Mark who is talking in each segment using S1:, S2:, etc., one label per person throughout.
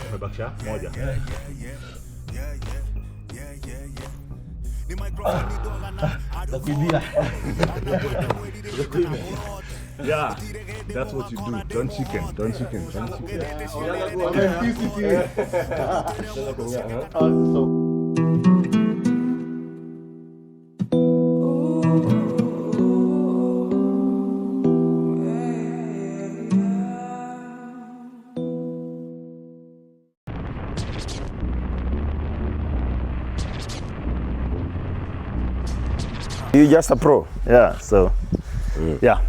S1: Umebakisha moja. Yeah, that's what you do. Don't chicken.
S2: You just a pro.
S1: Yeah, so yeah.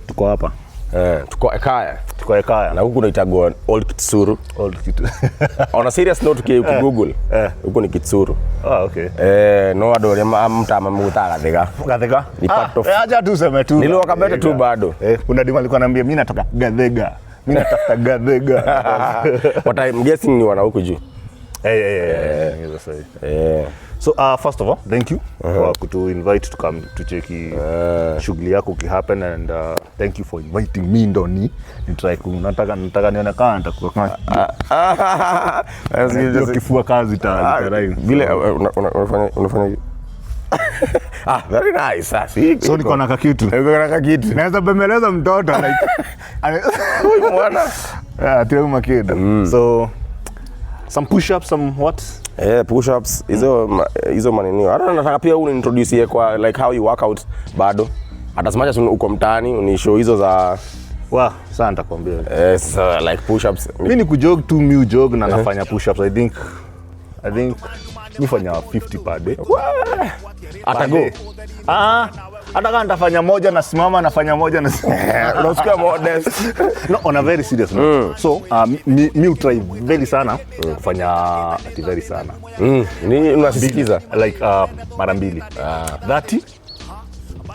S1: Tuko hapa.
S2: Tuko Ekaya.
S1: Na
S2: huku naitagwa Old Kitsuru. On a serious note Google. Huku ni Kitsuru.
S1: Oh, okay.
S2: No adore mtu amemutaka Gathega. Ni part of.
S1: Acha tu sema tu.
S2: Niliwaka bete tu bado.
S1: Kuna dima alikuwa ananiambia mimi natoka Gathega. Mimi natafuta Gathega.
S2: What I'm guessing ni wana huku juu.
S1: So first of all, thank you for to invite to come to check shughuli yako kihappen, and thank you for inviting me ndoni nitry nataka nione kama nitakuwa kama kifua kazi tayari
S2: vile unafanya very nice.
S1: So niko na kitu naweza bemeleza mtoto like mwana tiauma kid. So some push-ups, some what?
S2: Push-ups, hizo maneno. Hata nataka pia unintroduce kwa like how you work out bado. Hata as much as uko mtaani unishow hizo za
S1: sasa nitakwambia.
S2: So like push-ups.
S1: Mimi ni kujog tu, mimi jog na nafanya push-ups. I think nifanya 50 per day.
S2: Hata go.
S1: Hata kama nitafanya moja na simama nafanya moja na
S2: unasikia modest.
S1: No, on a very serious note. So me try very sana kufanya very sana.
S2: Ni unasisikiza
S1: like mara 2.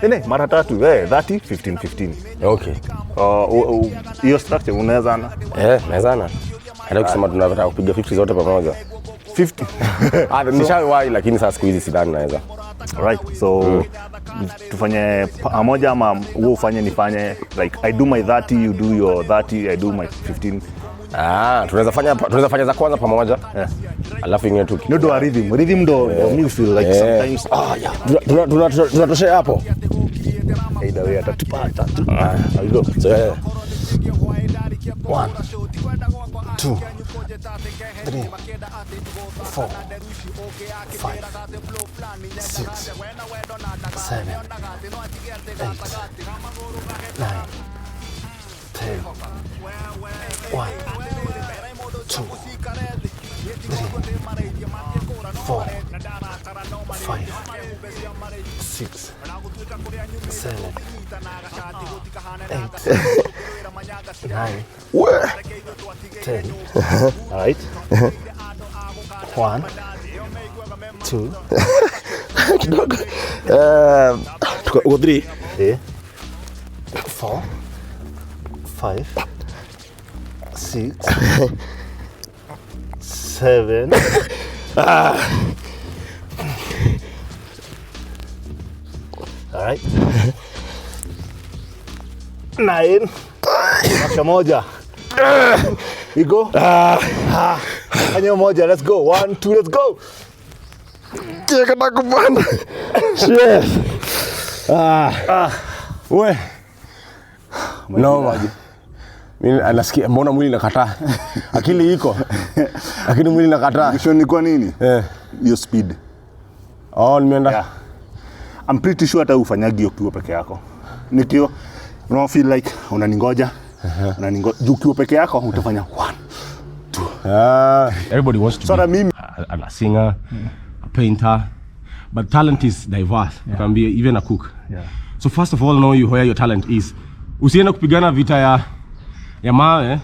S1: 30 mara 3 30 15.
S2: Okay.
S1: Hiyo structure unaweza na
S2: naweza hata kusema tunataka kupiga 50 zote pamoja
S1: 50.
S2: Nishawahi lakini sasa siku hizi sidhani naweza.
S1: Right, so tufanye pamoja ama wewe ufanye nifanye, like I do my 30, you do your 30, I do my 15.
S2: Tunaweza fanya za kwanza pamoja. Alafu ingine tu
S1: no do rhythm ndo me feel like sometimes
S2: tunatoshea hapo.
S1: Either way atatupata.
S2: We go. So
S1: 1 2 3 4 5 6 7 8 9 10 1 2 3 4 5 6 7 8 9 10. All right. 1 2
S2: kidogo. Tuko 3
S1: 4 5 6 7 all right. 9 Acha moja. You go. Fanya moja, let's go. 1 2 let's go.
S2: Kika nakupanda. Yes. We. No. Mimi anasikia mbona mwili nakataa. Akili iko. Lakini mwili nakataa.
S1: Kisho ni kwa nini? Your speed.
S2: Nimeenda.
S1: Yeah. I'm pretty sure hata ufanyagi ukiwa peke yako. Nikio you feel like unaningoja. Ukiwa peke yako utafanya 1 2.
S3: Everybody wants to be a singer, a painter, but talent is diverse. You can be even a cook. So first of all, know where your talent is. Usiende kupigana vita ya mawe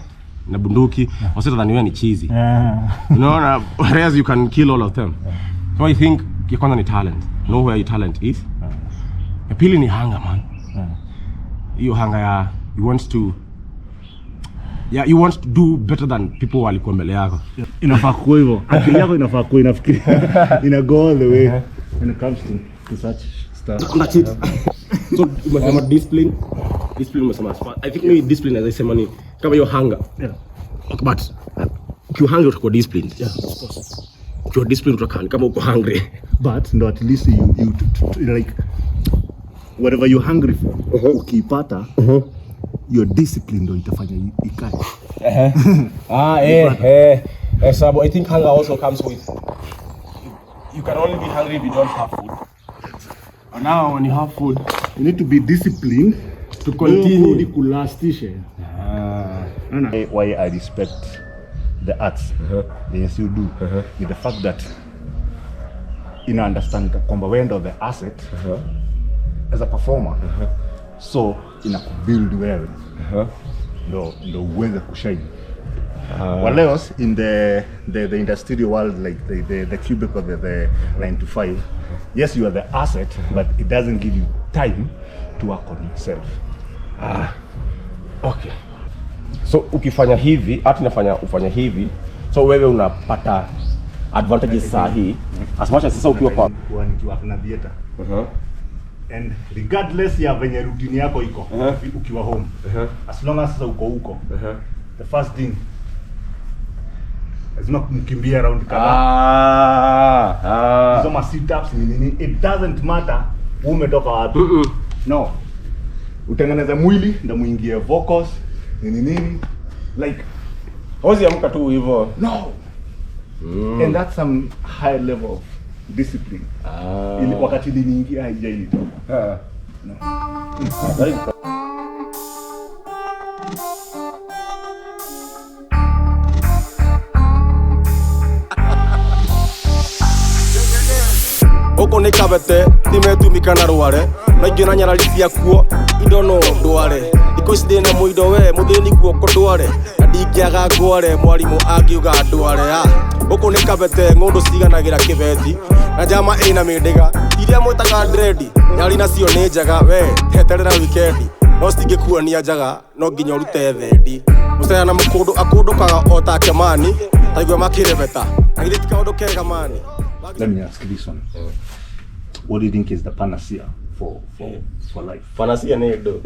S3: na bunduki, wasita dhaniwe ni cheesy. You know, whereas you can kill all of them. So I think ya kwanza ni talent. Know where your talent is. Ya pili ni hunger, man. Hiyo hunger you want to do better than people walikuwa mbele yako.
S1: Inafaa kuwa hivyo. Akili yako inafaa kuwa inafikiri. Ina go all the way when it comes to such stuff.
S3: That's it. So umesema discipline umesema. I think maybe discipline as I say money kama your hunger. Okay, but ukiwa hungry utakuwa disciplined.
S1: Yeah, of course.
S3: Ukiwa disciplined utakaa kama uko hungry.
S1: But no, at least you like whatever you're hungry for, ukiipata, your discipline ndo itafanya ikae.
S3: So I think hunger also comes with, you can only be hungry if you don't have food. And now when you have food,
S1: You need to be disciplined
S3: to continue.
S1: Why I respect the arts, yes you do, is the fact that you understand kwamba wewe ndo the asset as a performer, so inakubuild wewe ndo uweze kushine. What else in the industrial world, like the cubicle, the 9 to 5, yes you are the asset, but it doesn't give you time to work on yourself.
S3: Okay. So ukifanya hivi, ufanya hivi, so wewe unapata advantages saa hii as much as sasa ukiwa kwa
S1: na theater. And regardless ya venye routine yako iko, ukiwa home, as long as sasa uko huko, the first thing lazima kumkimbia around kadhaa. Hizo ma sit-ups nini, it doesn't matter umetoka wapi. No. Utengeneze mwili ndio muingie vocals nini like
S3: hozi amka tu hivyo.
S1: No. And that's some high level of discipline. Ili wakati niliingia haijailitoka. No.
S2: Oko ni kabete timetumika na rware naingĩ na nyararithia kuo indo no ndware iko cithĩne mũindo we mũthĩni guoko ndware na ndingĩaga ngware mwarimũ angiuga ndware. Oko ni kabete ng'ũndũ ciganagĩra kĩbeti na njama ĩna mĩndĩga iria mwĩtaga dredi nyari nacio nĩ njega we teterera wikendi no citingĩkuonia njaga no nginya ũrute thendi mũceana mũkũndũ akũndũkaga o ta kĩmani taigua makĩrebeta na githĩ ti kaũndũ kega mani.
S1: Let me ask you this one. What do you think is the panacea for life?
S3: Panacea ni do.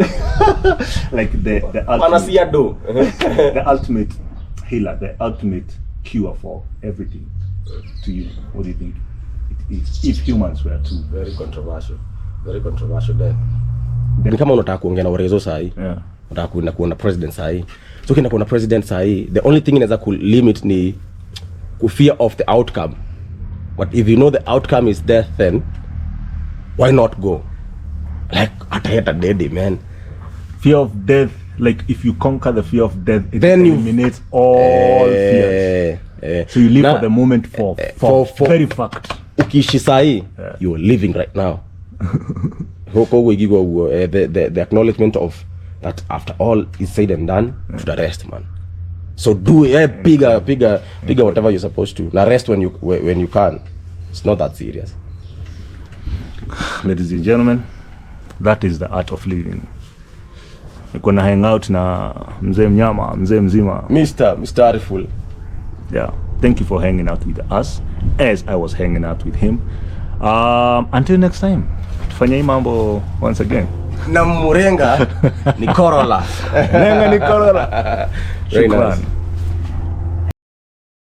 S1: Like the ultimate,
S3: panacea do.
S1: The ultimate healer, the ultimate cure for everything to you. What do you think it is? If humans were to.
S3: Very controversial there. Ni kama unataka kuongea na Orezo sahi.
S1: Yeah.
S3: Unataka kuona president sahi. So kina kuona president sahi, the only thing inaweza ku limit ni ku fear of the outcome. But if you know the outcome is death, then why not go? Like, atayeta dead, man.
S1: Fear of death, like if you conquer the fear of death, it
S3: then
S1: eliminates all fears. So you live for the moment for very fact.
S3: Ukiishi sahi, you are living right now. The acknowledgement of that after all is said and done, to the rest, man. So do bigger whatever you're supposed to. Now rest when you can. It's not that serious.
S1: Ladies and gentlemen, that is the art of living. Niko na hang out na mzee mnyama, mzee mzima.
S3: Mr. Ariful.
S1: Yeah. Thank you for hanging out with us as I was hanging out with him. Until next time. Tufanye hii mambo once again.
S3: Na murenga ni Corolla.
S1: Murenga ni Corolla.
S3: Very nice.